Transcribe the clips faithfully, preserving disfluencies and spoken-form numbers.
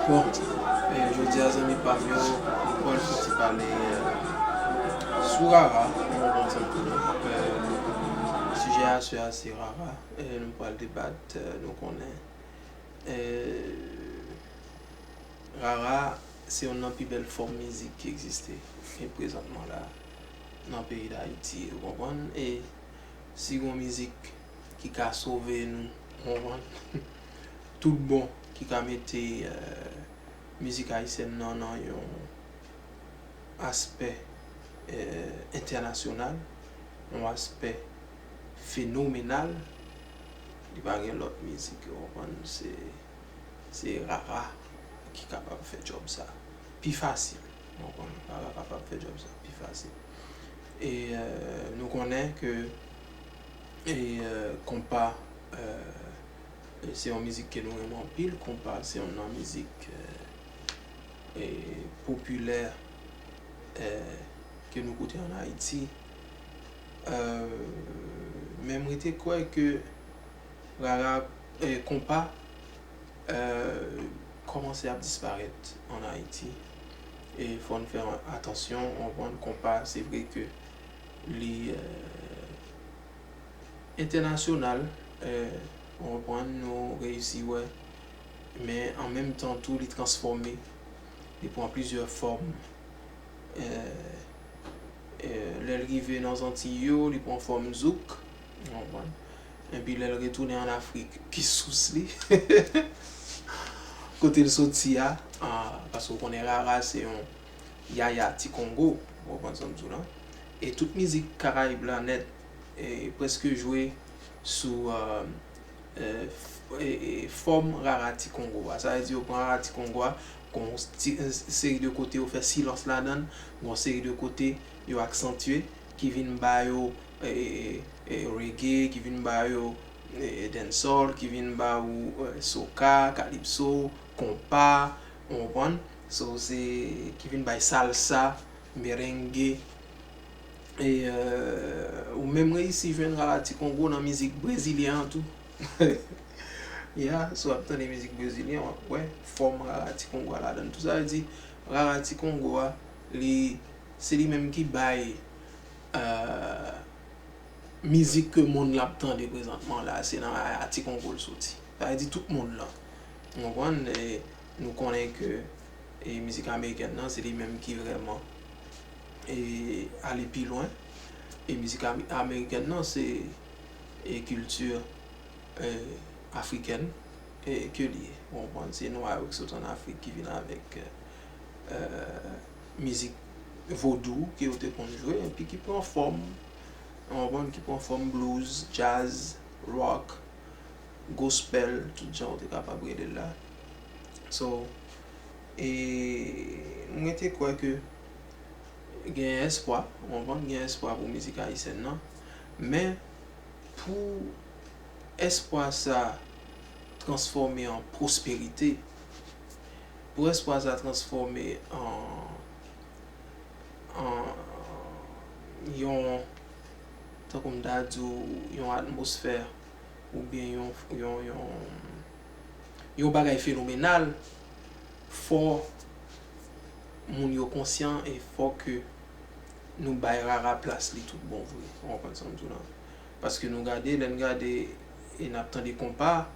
Bon, e, jodi a, zanmi pa m yo, nou pral fè yon ti pale, e, sou rara, nou konprann sa m di la. E, sijè a, sijè a se rara, e, nou pral debat, e, nou konnen, e, rara se youn nan pi bèl fòm mizik ki egziste, e, prezantman la, nan peyi Dayiti, ou konprann? E si gon mizik ki ka sove nou, ou konprann? Tout bon, ki ka mete, e, mizik ayisyèn nan nan yon aspè, e, entènasyonal, yon aspè fenomenal, li pa gen lòt mizik, ou konprann? Se, se rara ki kapab fè djòb sa pi fasil. Ou konprann? Rara kapab fè djòb sa pi fasil. E, e, nou konnen ke, e, e, konpa, e, e se yon mizik ke nou renmen anpil. Konpa se yon nan mizik, e, e, popilè, e, ke nou koute ann Ayiti. E, men mwen te kwè ke rara, e, konpa, e, kòmanse ap disparèt ann Ayiti. E fò n fè atansyon, ou konprann, konpa, se vre ke li, e, entènasyonal, e, ou konprann, nou reyisi wè, men an menm tan tou, li transfòme, li pran plizyè fòm. E, e, lè l rive nan Zantiy yo, li pran fòm zouk, ou konprann. Epi lè l retounen ann Afrik, ki sous li, kote l soti a, a, paske w konnen rara se yon yaya ti Kongo, ou konprann sa m di w la. E tout mizik Karayib la nèt, e, prèske jwe sou, e, e, f-, e, e, fòm rara ti Kongo a. Sa vle di yo pran rara ti Kongo a, gon ti, e, seri de kote yo fè silans ladan l, gon seri de kote yo aksantye, ki vin ba yo, e, e, e, reggae, ki vin ba yo, e, e, dancehall, ki vin ba ou, e, soca, calypso, konpa, ou konprann? So, se, ki vin bay salsa, merengue. E, e, ou menm reyisi jwenn rara ti Kongo nan mizik brezilyen an tou. Ya, si w ap tande mizik brezilyen, w ap wè fòm rara ti Kongo a ladan l tou. Sa vle di, rara ti Kongo a, li, se li menm ki bay, e, mizik ke monn lan ap tande prezantman la, se nan rara ti Kongo l soti. Sa vle di tout monn lan. Ou konprann? E nou konnen ke, e, mizik amerikèn nan, se li menm ki vrèman, e, ale pi lwen. E mizik am-, amerikèn nan, se, e, kilti, e, afrikèn, e, ke li ye. Ou konprann? Se nwa yo ki sot ann Afrik ki vin avèk, e, mizik vodou ke yo te konn jwe, epi ki pran fòm, ou konprann, ki pran fòm blues, jazz, rock, gospel, tout jan ou te kapab rele l la. So, e mwen te kwè ke gen espwa, ou konprann, gen espwa pou mizik ayisyèn nan, men pou espwa sa transfòme an pwosperite, pou espwa sa transfòme an, an yon, tankou m ta di w, yon atmosfè oubyen yon, yon, yon, yon bagay fenomenal, fò moun yo konsyan e fò ke nou bay rara plas li tout bon vre. Ou konprann sa m di w la? Paske nou gade, lè n gade e n ap tande konpa,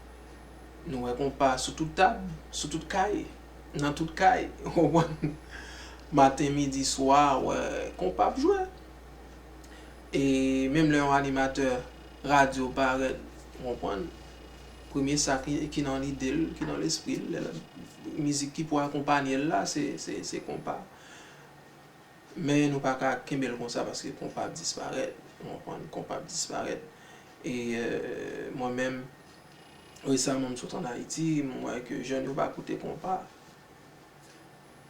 nou wè konpa sou tout tab, sou tout kay, nan tout kay, ou konprann? Maten, midi, swa, w wè konpa ap jwe. E menm lè yon animatè radyo parèt, ou konprann, premye sa ki, ki nan lide l, ki nan lespri l, lè l, mizik ki pou akonpanye l la, se, se, se konpa. Men nou pa ka kenbe l konsa paske konpa ap disparèt, ou konprann, konpa ap disparèt. E, e, mwen menm, resaman m sot ann Ayiti, m wè ke jèn yo pa koute konpa.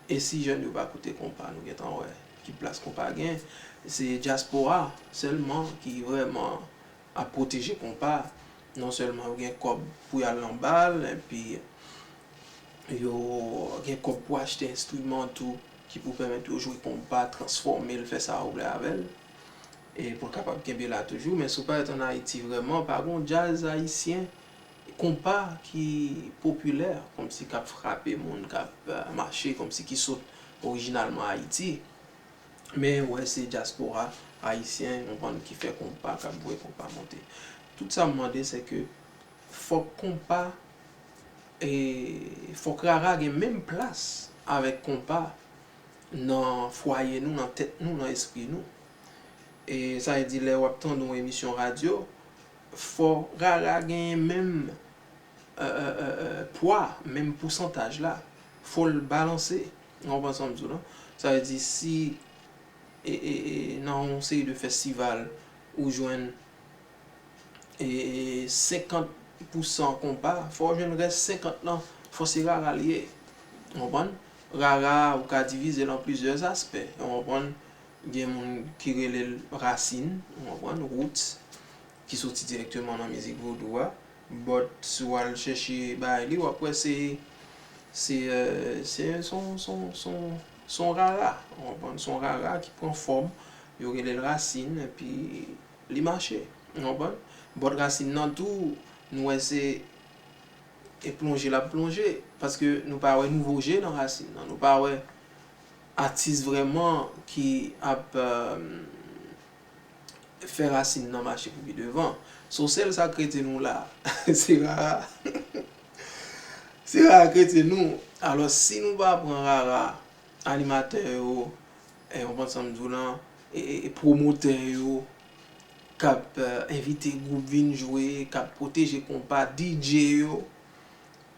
E si jèn yo pa koute konpa, nou gentan wè ki plas konpa gen. Se dyaspora sèlman ki vrèman ap pwoteje konpa. Non sèlman yo gen kòb pou y al nan bal, epi yo gen kòb pou achte enstriman tou ki pou pèmèt yo jwe konpa, transfòme l, fè sa yo vle avè l. E pou l kapab kenbe la toujou. Men si w parèt ann Ayiti vrèman, pa gon djaz ayisyen konpa ki popilè, kòmsi k ap frape moun, k ap, eh, mache, kòmsi ki sot orijinalman Ayiti. Men ou wè se dyaspora ayisyen, ou konprann, ki fè konpa, k ap voye konpa monte. Tout sa m mande, se ke fòk konpa, e, fòk rara gen menm plas avèk konpa nan fwaye nou, nan tèt nou, nan espri nou. E sa vle di, lè w ap tande yon emisyon radyo, fò rara genyen menm, e, e, e, e, pwa, menm pousantaj la. Fò l balanse. Ou konprann sa m di w lan? Sa vle di, si, e, e, e, nan yon seri de festival, ou jwenn, e, senkant pousan konpa, fò w jwenn rès senkant lan, fò se rara l ye. Ou konprann? Rara, ou ka divize l an plizyè aspè. Ou konprann? Gen moun ki rele l rasin, ou konprann? Roots, ki soti dirèkteman nan mizik vodou a. But si w al chèche bagay li, w ap wè se, se, eh, se, se yon, se yon, se yon, se yon rara, ou konprann? Se yon rara ki pran fòm, yo rele l rasin, epi li mache, ou konprann? But rasin nan tou, nou wè se e plonje l ap plonje, paske nou pa wè nouvo je nan rasin nan, nou pa wè atis vrèman ki ap, eh, fè rasin nan mache pou pi devan. So, sèl sa k rete nou la, se rara. Se rara k rete nou. Alò, si nou pa pran rara, animatè yo, e, ou konprann sa m di w lan, e, e, e pwomotè yo, k ap, eh, envite gwoup vin jwe, k ap pwoteje konpa, D J yo,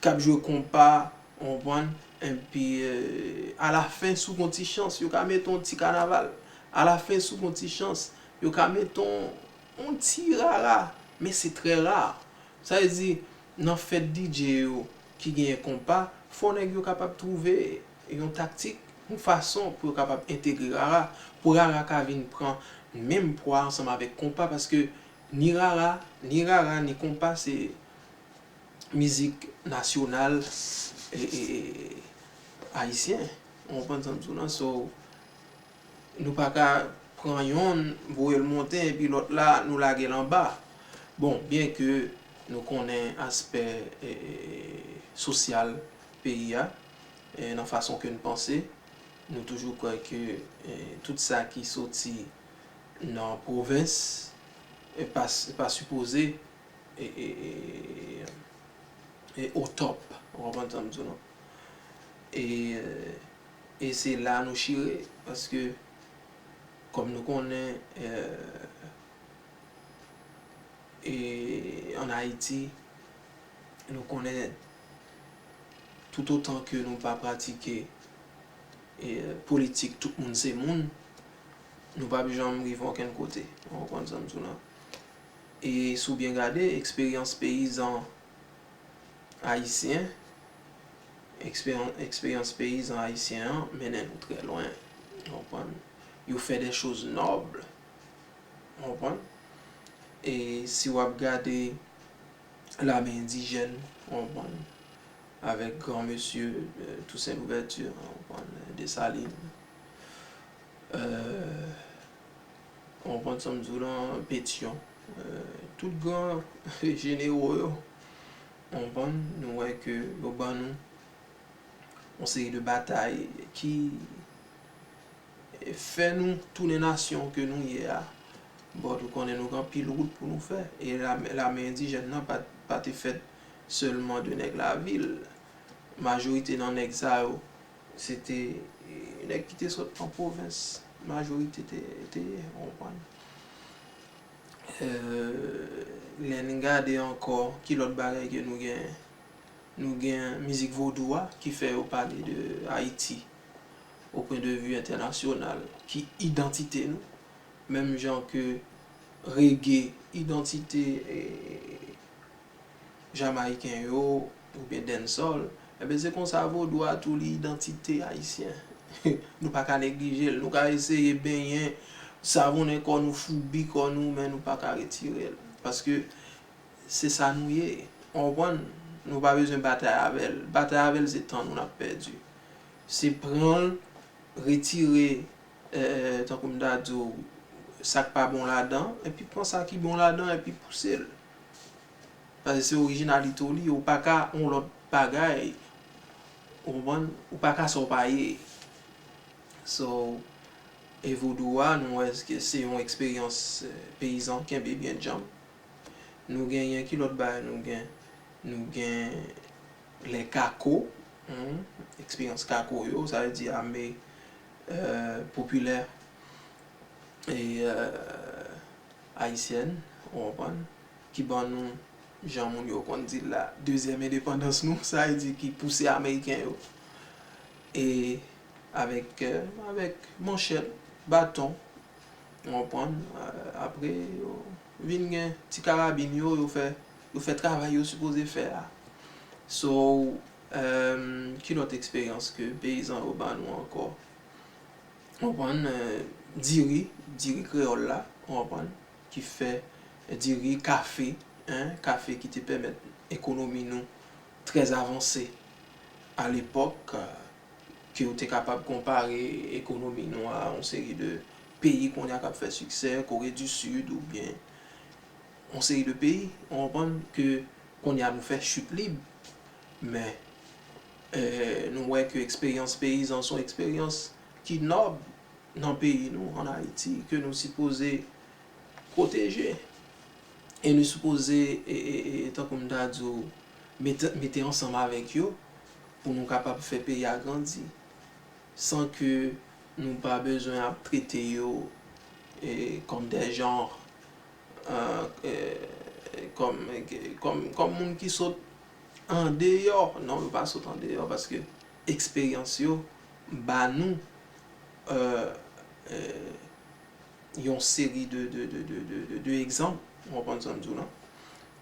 k ap jwe konpa, ou konprann? Epi, eh, alafen, si w gon ti chans, yo ka mete yon ti kanaval. Alafen, si w gon ti chans, yo ka mete yon, yon ti rara, men se trè ra. Sa vle di, nan fèt D J yo ki genyen konpa, fò nèg yo kapab twouve yon taktik, yon fason pou yo kapab entegre rara, pou rara ka vin pran menm pwa ansanm avèk konpa, paske ni rara, ni rara, ni konpa, se mizik nasyonal, e, e, e, ayisyen. Ou konprann sa m di w lan? So, nou pa ka pran yonn, voye l monte, epi lòt la, nou lage l anba. Bon, byenke nou konnen aspè, e, e, e, sosyal peyi a, e, nan fason ke n panse, nou toujou kwè ke, e, tout sa ki soti nan pwovens, e, pa, pa sipoze e, e, e, e o top. Ou konprann sa m di w lan? E, e se la nou chire, paske, kòm nou konnen, e, e, ann Ayiti, nou konnen, toutotan ke nou pa pratike, e, politik tout moun se moun, nou p ap janm rive okenn kote. Ou konprann sa m di w lan? E si w byen gade, eksperyans peyizan ayisyen, eksperyan-, eksperyans peyizan ayisyen an mennen nou trè lwen. Ou konprann? Yo fè des choses nobles. Ou konprann? E si w ap gade lame endijèn, ou konprann, avèk gran mesye, eh, Toussaint Louverture, ou konprann, Desalin, eh, ou konprann sa m di w lan, Petyon, eh, tout gran jenewo yo, ou konprann, nou wè ke yo ban nou yon seri de batay ki fè nou tounen nasyon ke nou ye a. But ou konnen nou gen anpil wout pou nou fè. E lame, lame endijèn nan pa, pa te fèt sèlman de nèg lavil. Majorite nan nèg sa yo, se te, e, nèg ki te sot nan pwovens. Majorite te, te ye, ou konprann. Eh, lè n gade ankò, ki lòt bagay ke nou gen? Nou gen mizik vodou a, ki fè yo pale de Ayiti, o pwen de vi entènasyonal, ki idantite nou, menm jan ke reggae idantite, eh, jamayiken yo, oubyen dancehall, enben se konsa vodou a tou li idantite ayisyen. Nou pa ka neglije l, nou ka eseye benyen, savonnen kò nou, foubi kò nou, men nou pa ka retire l. Paske se sa nou ye. Ou konprann? Nou pa bezwen batay avè l. Batay avè l, se tan nou n ap pèdi. Se pran l, retire, eh, tankou m ta di w, sa k pa bon ladan, epi pran sa ki bon ladan, epi pouse l. Paske se orijinalite w li, ou pa ka yon lòt bagay. Ou konprann? Ou pa ka sa w pa ye. So, e vodou a, nou wè ke se yon eksperyans, eh, peyizan kenbe byen djanm. Nou genyen ki lòt bagay nou gen? Nou gen lè kako, hmm, eksperyans kako yo, sa vle di ame, eh, popilè e, eh, ayisyèn, ou konprann, ki ban nou, jan moun yo konn di l la, dezyèm endepandans nou, sa vle di ki pouse Ameriken yo. E avèk, eh, avèk manchèt, baton, ou konprann, eh, apre yo vin gen ti karabin yo, yo fè, yo fè travay yo sipoze fè a. So, eh, ki lòt eksperyans ke peyizan yo ban nou ankò? Ou konprann, eh, diri, diri kreyòl la, ou konprann, ki fè diri, kafe, en, kafe ki te pèmèt ekonomi nou trè avanse a lepòk, eh, ke ou te kapab konpare ekonomi nou a yon seri de peyi kounye a k ap fè siksè, Kore di Sid oubyen yon seri de peyi, ou konprann, ke kounye a nou fè chit lib, men, eh, nou wè ke eksperyans peyizan se yon eksperyans ki nòb nan peyi nou, ann Ayiti, ke nou sipoze pwoteje. E nou sipoze, e, e, e, tankou m ta di w, mete, mete ansanm avèk yo pou nou kapab fè peyi a grandi, san ke nou pa bezwen ap trete yo, e, kòm dè janr, eh, eh, kòm, kòm, kòm moun ki sot andeyò. Non, yo pa sot andeyò, paske eksperyans yo ba nou, eh, eh, yon seri de, de, de, de, de, de, de egzanp, ou konprann sa m di w lan,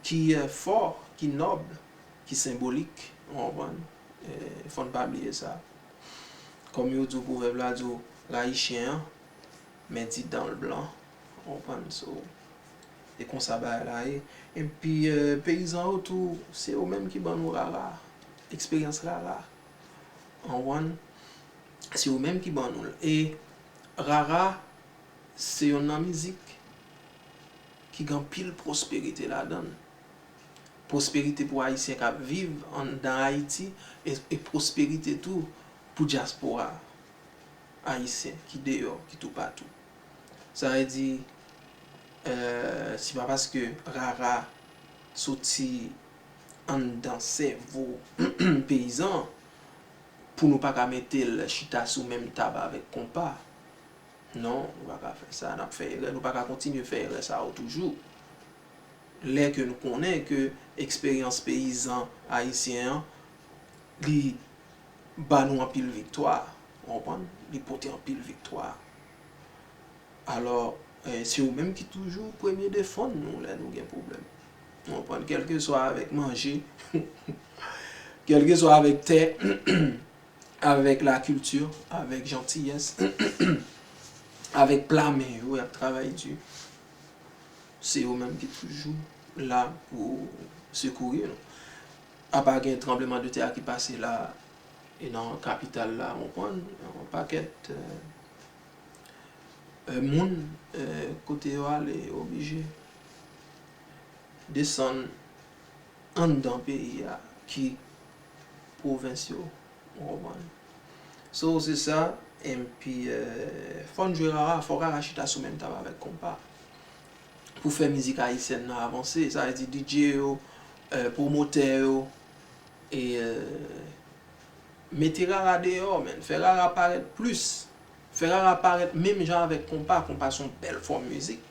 ki, eh, fò, ki nòb, ki senbolik, ou konprann? Eh, fò n pa bliye sa. Kòm yo di w, pwovèb la di w, rayi chen an, men ti dan l blan, ou konprann? So, e konsa bagay la ye. Epi, eh, peyizan yo tou, se yo menm ki ban nou rara, eksperyans rara, ou konprann? Se yo menm ki ban nou l. E rara, se yonn nan mizik ki gen anpil pwosperite ladan l. Pwosperite pou Ayisyen k ap viv anndan Ayiti e, e pwosperite tou pou dyaspora ayisyen ki deyò, ki toupatou. Sa vle di, eh, se pa paske rara soti anndan sèvo peyizan pou nou pa ka mete l chita sou menm tab avèk konpa. Non, nou pa ka fè sa, n ap fè erè, nou pa ka kontinye fè erè sa yo toujou. Lè ke nou konnen ke eksperyans peyizan ayisyen an, li ba nou anpil viktwa, ou konprann? Li pote anpil viktwa. Alò, eh, se yo menm ki toujou premye defann nou lè nou gen pwoblèm. Ou konprann? Kèlkeswa avèk manje, kèlkeswa avèk tè, avèk lakilti, avèk jantiyès, avèk pla men yo, y ap travay di. Se yo menm ki toujou la pou sekouri nou. Apa gen tranblemanntè a ki pase la, e nan kapital la, ou konprann, yon pakèt, eh, eh, moun, eh, kote yo ale, yo oblije desann anndan peyi a, ki pwovens yo, ou konprann? So, se sa, enpi, eh, fò n jwe rara, fò rara chita sou menm tab avèk konpa. Pou fè mizik ayisyèn nan avanse, sa vle di D J yo, eh, pwomotè yo, e, eh, mete rara deyò, menn. Fè rara parèt plis. Fè rara parèt menm jan avèk konpa. Konpa se yon bèl fòm mizik.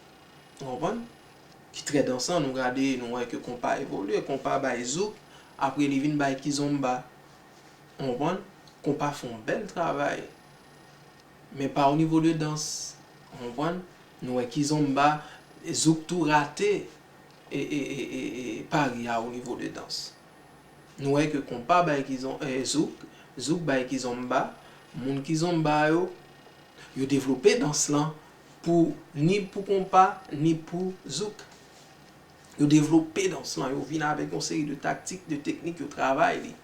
Ou konprann? Ki trè dansan, nou gade, nou wè ke konpa evolye. Konpa bay zouk, apre li vin bay kizomba. Ou konprann? Konpa fè yon bèl travay. Men pa o nivo de dans. Ou konprann? Nou wè kizomba, zouk tou rate e, e, e, e, e pari a o nivo de dans. Nou wè ke konpa bay kizon-, eh, zouk, zouk bay kizomba, moun kizomba yo, yo devlope dans lan pou, ni pou konpa, ni pou zouk. Yo devlope dans lan, yo vin avèk yon seri de taktik, de teknik, yo travay li.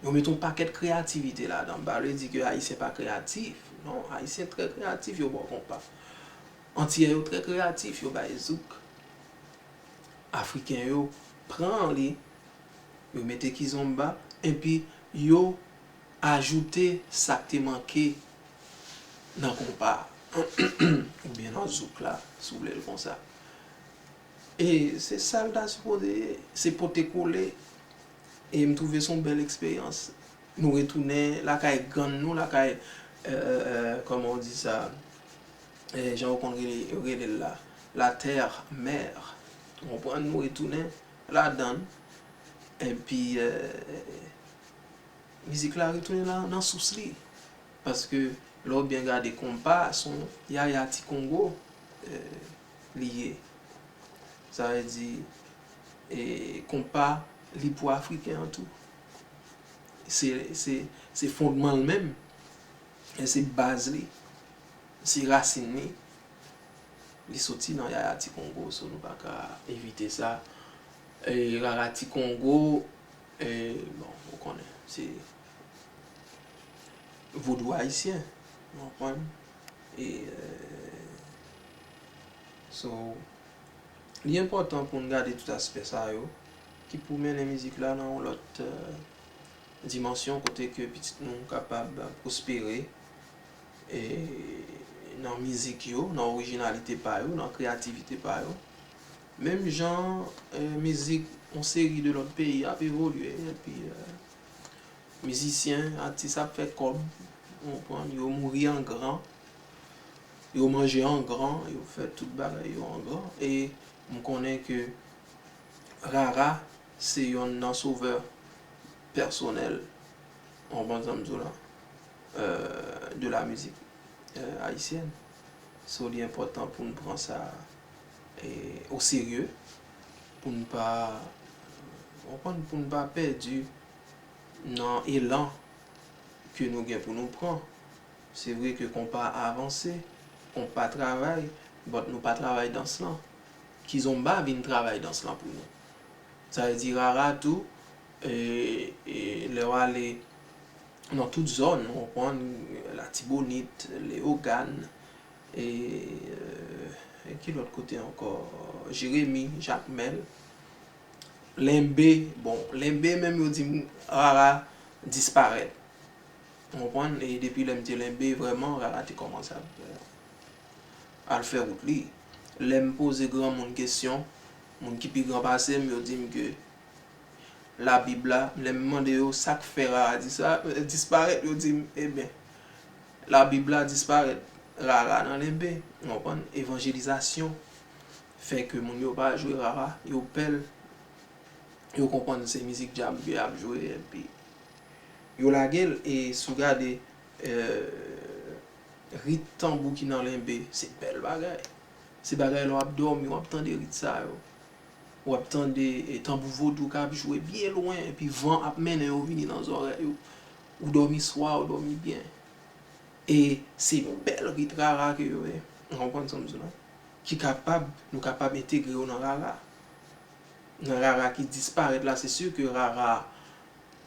Yo met yon pakèt kreyativite ladan. M pa vle di ke Ayisyen pa kreyatif. Non, Ayisyen trè kreyatif, yo bò konpa. Antiyè yo trè kreyatif, yo bay zouk. Afriken yo, pran li, yo mete kizomba, epi yo ajoute sa k te manke nan konpa a, oubyen nan zouk la, si w vle l konsa. E se sa l ta sipoze ye, se pote kole. E m twouve se yon bèl eksperyans. Nou retounen lakay grann nou, lakay, euh, euh, euh, kòman w di sa, euh, jan yo konn rele, rele l la, la terre mère. Ou konprann? Nou retounen ladan l. Epi, euh, mizik la retounen nan, nan sous li. Paske lè w byen gade konpa, se yon Yaya Ti Kongo, euh, li ye. Sa vle di, e, konpa li pou Afriken an tou. Se, se, se fondman l menm. E se baz li. Se rasin li. Li soti nan Yaya Ti Kongo, so nou pa ka evite sa. E Rara Ti Kongo, e, bon, ou konnen, se vodou ayisyen, ou konprann? E, euh, so, li enpòtan pou n gade tout aspè sa yo, ki pou mennen mizik la nan yon lòt, euh, dimansyon kote ke pitit nou kapab pwospere, e nan mizik yo, nan orijinalite pa yo, nan kreyativite pa yo. Menm jan, eh, mizik yon seri de lòt peyi ap evolye, epi, eh, mizisyen, atis ap fè kòb, ou konprann, yo mouri an gran, yo manje an gran, yo fè tout bagay yo an gran. E m konnen ke Rara se yonn nan sovè pèsonèl, ou konprann sa m di w la, euh, de la musique, euh, haïtienne. So, li enpòtan pou n pran sa, eh, o serye, pou n pa, ou konprann, pou n pa pèdi nan elan ke nou gen pou nou pran. Se vre ke konpa avanse, konpa travay, but nou pa travay dans lan. Kizomba vin travay dans lan pou nou. Sa vle di Rara tou, e, e, lè w ale nan tout zòn, ou konprann, Latibonit, Leyogàn, e, e ki lòt kote ankò? Jeremi, Jakmèl, Lenbe, bon, Lenbe menm yo di m Rara disparèt. Ou konprann? E depi lè m te Lenbe, vrèman, Rara te kòmanse ap, euh, al fè wout li. Lè m poze granmoun kesyon, moun ki pi gran pase m, yo di m ke Labib la, lè m mande yo sa k fè Rara di sa, euh, disparèt, yo di m, ebyen, Labib la disparèt, Rara nan Lenbe. Ou konprann? Evanjelizasyon fè ke moun yo pa jwe Rara, yo pè l, yo konprann se mizik djab ke y ap jwe, epi yo lage l. E si w gade, eh, rit tanbou ki nan Lenbe, se bèl bagay. Se bagay lè w ap dòmi, w ap tande rit sa yo. W ap tande, eh, tanbou vodou k ap jwe byen lwen, epi van ap mennen yo vini nan zòrèy ou. Ou dòmi swa, ou dòmi byen. E se bèl rit Rara ke yo ye. Ou konprann sa m di w la? Ki kapab, nou kapab entegre yo nan Rara. Nan Rara ki disparèt la, se si ke Rara,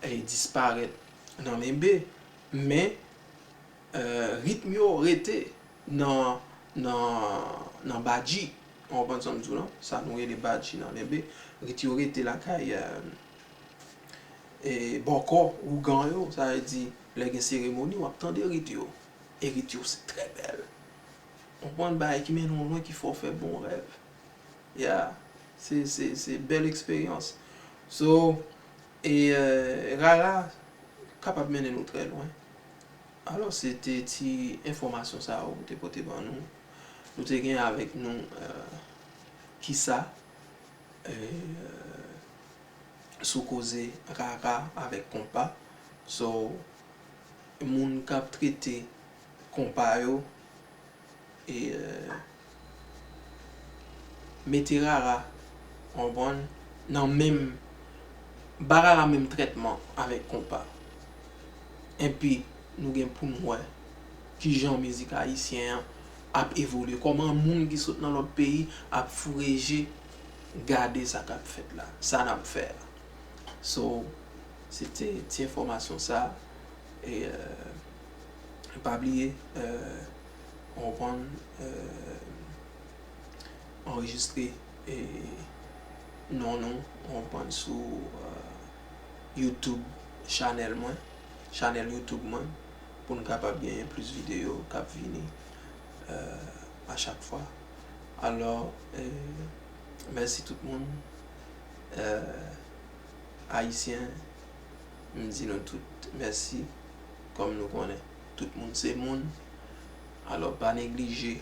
eh, disparèt nan Lenbe, men, eh, ritm yo rete nan, nan, nan Badji. Ou konprann sa m di w la? Sa nou rele Badji nan Lenbe. Rit yo rete lakay, eh, e bòkò, ougan yo, sa vle di, lè gen seremoni, w ap tande rit yo. E rit yo se trè bèl. Ou konprann, bagay ki mennen w lwen, ki fè w fè bon rèv. Ya, se, se, se bèl eksperyans. So, e, eh, Rara kapab mennen nou trè lwen. Alò, se te ti enfòmasyon sa yo m te pote ban nou. Nou te gen avèk nou, eh, kisa, eh, sou koze Rara avèk konpa. So, moun k ap trete konpa yo, e, eh, mete Rara, w konprann, nan menm, ba Rara menm trètman avèk konpa. Enpi, nou gen pou n wè kijan mizik ayisyen an ap evolye, kòman moun ki sot nan lòt peyi ap foure je gade sa k ap fèt la, sa n ap fè a. So, se te ti enfòmasyon sa, e, eh, pa bliye, eh, w konprann, eh, anrejistre, eh, non nou, ou konprann, sou, euh, YouTube, chanèl mwen, chanèl YouTube mwen, pou n kapab genyen plis videyo k ap vini, euh, a chak fwa. Alò, euh, mèsi tout moun. Euh, Ayisyen, m di nou tout mèsi. Kòm nou konnen, tout moun se moun. Alò, pa neglije.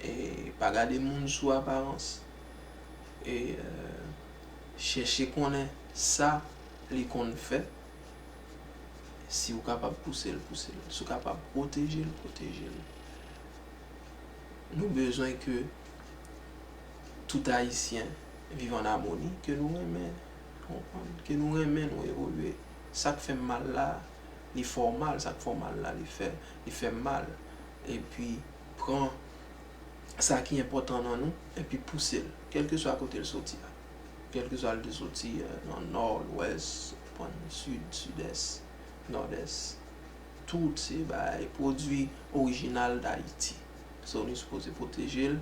E pa gade moun sou aparans. E, euh, chèche konnen sa li konn fè. Si w kapab pouse l, pouse l. Si w kapab pwoteje l, pwoteje l. Nou bezwen ke tout Ayisyen viv an amoni, ke nou renmen, konprann, ke nou renmen nou evolye. Sa k fè m mal la, li fè w mal, sa k fè w mal la, li fè, li fè m mal. Epi, pran sa ki enpòtan nan nou, epi pouse l, kèlkeswa kote l soti a. Kèlkeswa l te soti, euh, nan nò, lwès, konprann, sid, sidès, nòdès. Tout se bagay pwodui orijinal Dayiti. So, nou sipoze pwoteje l,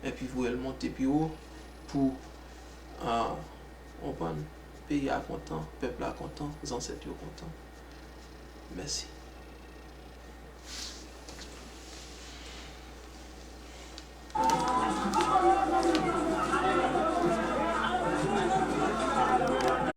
epi voye l monte pi wo pou, ah, konprann, peyi a kontan, pèp la kontan, zansèt yo kontan. Mèsi.